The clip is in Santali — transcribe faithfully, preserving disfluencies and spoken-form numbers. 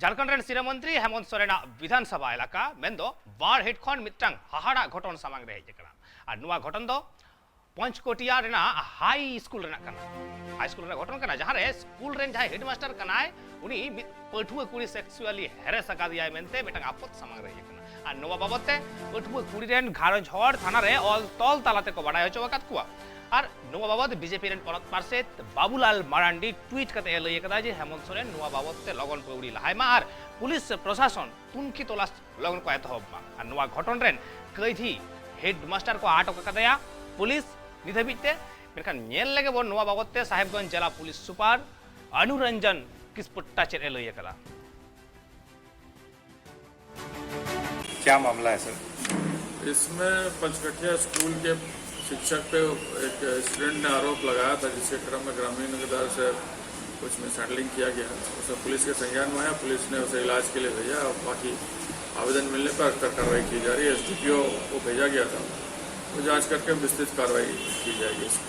ᱡᱷᱟᱲᱠᱷᱚᱸᱰ ᱨᱮᱱ ᱥᱤᱨᱟᱹ ᱢᱚᱱᱛᱨᱤ ᱦᱮᱢᱚᱱᱛ ᱥᱚᱨᱮᱱᱟᱜ ᱵᱤᱫᱷᱟᱱ ᱥᱚᱵᱷᱟ ᱮᱞᱟᱠᱟ ᱢᱮᱱᱫᱚ ᱵᱟᱨᱦᱮᱴ ᱠᱷᱚᱱ ᱢᱤᱫᱴᱟᱝ ᱦᱟᱦᱟᱲᱟᱜ ᱜᱷᱚᱴᱚᱱ ᱥᱟᱢᱟᱝ ᱨᱮ ᱦᱮᱡ ᱟᱠᱟᱱᱟ᱾ ᱟᱨ ᱱᱚᱣᱟ ᱜᱷᱚᱴᱚᱱ ᱫᱚ ᱯᱚᱧᱪᱠᱚᱴᱤᱭᱟ ᱨᱮᱱᱟᱜ ᱦᱟᱭ ᱥᱠᱩᱞ ᱨᱮᱱᱟᱜ ᱠᱟᱱᱟ᱾ ᱦᱟᱭ ᱥᱠᱩᱞ ᱨᱮᱱᱟᱜ ᱜᱷᱚᱴᱚᱱ ᱠᱟᱱᱟ, ᱡᱟᱦᱟᱸ ᱨᱮ ᱥᱠᱩᱞ ᱨᱮᱱ ᱡᱟᱦᱟᱸᱭ ᱦᱮᱰᱢᱟᱥᱴᱟᱨ ᱠᱟᱱᱟᱭ, ᱩᱱᱤ ᱢᱤᱫ ᱯᱟᱹᱴᱷᱩᱣᱟᱹ ᱠᱩᱲᱤ ᱥᱮᱠᱥᱩᱣᱟᱞᱤ ᱦᱮᱨᱮᱥ ᱟᱠᱟᱫᱮᱭᱟᱭ ᱢᱮᱱᱛᱮ ᱢᱤᱫᱴᱟᱝ ᱟᱯᱚᱛ ᱥᱟᱢᱟᱝ ᱨᱮ ᱦᱮᱡ ᱟᱠᱟᱱᱟ᱾ ᱟᱨ ᱱᱚᱣᱟ ᱵᱟᱵᱚᱛ ᱛᱮ ᱯᱟᱹᱴᱷᱩᱣᱟᱹ ᱠᱩᱲᱤ ᱨᱮᱱ ᱜᱷᱟᱨᱚᱸᱡᱽ ᱦᱚᱲ ᱛᱷᱟᱱᱟ ᱨᱮ ᱚᱞ ᱛᱚᱞ ᱛᱟᱞᱟᱛᱮ ᱠᱚ ᱵᱟᱰᱟᱭ ᱦᱚᱪᱚ ᱟᱠᱟᱫ ᱠᱚᱣᱟ᱾ ᱟᱨ ᱱᱚᱣᱟ ᱵᱟᱵᱚᱛ ᱵᱤᱡᱮᱯᱤ ᱨᱮᱱ ᱯᱚᱱᱚᱛ ᱯᱟᱨᱥᱮᱛ ᱵᱟᱵᱩᱞᱟᱞ ᱢᱟᱨᱟᱱᱰᱤ ᱴᱩᱭᱤᱴ ᱠᱟᱛᱮ ᱮ ᱞᱟᱹᱭ ᱟᱠᱟᱫᱟ ᱡᱮ ᱦᱮᱢᱚᱱᱛ ᱥᱚᱨᱮᱱ ᱱᱚᱣᱟ ᱵᱟᱵᱚᱛ ᱛᱮ ᱞᱚᱜᱚᱱ ᱯᱟᱹᱣᱲᱤ ᱞᱟᱦᱟᱭ ᱢᱟ ᱟᱨ ᱯᱩᱞᱤᱥ ᱯᱨᱚᱥᱟᱥᱚᱱ ᱛᱩᱱᱠᱷᱤ ᱛᱚᱞᱟᱥ ᱞᱚᱜᱚᱱ ᱠᱚ ᱮᱛᱚᱦᱚᱵ ᱢᱟ᱾ ᱟᱨ ᱱᱚᱣᱟ ᱜᱷᱚᱴᱚᱱ ᱨᱮᱱ ᱠᱟᱹᱭᱫᱷᱤ ᱦᱮᱰᱢᱟᱥᱴᱟᱨ ᱠᱚ ᱟᱴᱚᱠ ᱟᱠᱟᱫᱮᱭᱟ ᱯᱩᱞᱤᱥ ᱱᱤᱛ ᱦᱟᱹᱵᱤᱡ ᱛᱮ᱾ ᱢᱮᱱᱠᱷᱟᱱ ᱧᱮᱞ ᱞᱮᱜᱮ ᱵᱚᱱ ᱱᱚᱣᱟ ᱵᱟᱵᱚᱛ ᱛᱮ ᱥᱟᱦᱮᱵᱽᱜᱚᱸᱡᱽ ᱡᱮᱞᱟ ᱯᱩᱞᱤᱥ ᱥᱩᱯᱟᱨ ᱟᱱᱩᱨᱚᱧᱡᱚᱱ ᱠᱤᱥᱯᱚᱴᱴᱟ ᱪᱮᱫ ᱮ ᱞᱟᱹᱭ ᱟᱠᱟᱫᱟ᱾ क्या मामला है सर? इसमें पंचकठिया स्कूल के शिक्षक पे एक स्टूडेंट ने आरोप लगाया था, जिसके क्रम में ग्रामीण के द्वारा से कुछ मिसहैंडलिंग किया गया। उसमें पुलिस के संज्ञान में आया, पुलिस ने उसे इलाज के लिए भेजा और बाकी आवेदन मिलने पर अगला कार्रवाई की जा रही है। एसडीपीओ को भेजा गया था, वो जांच करके विस्तृत कार्रवाई की जाएगी इसमें।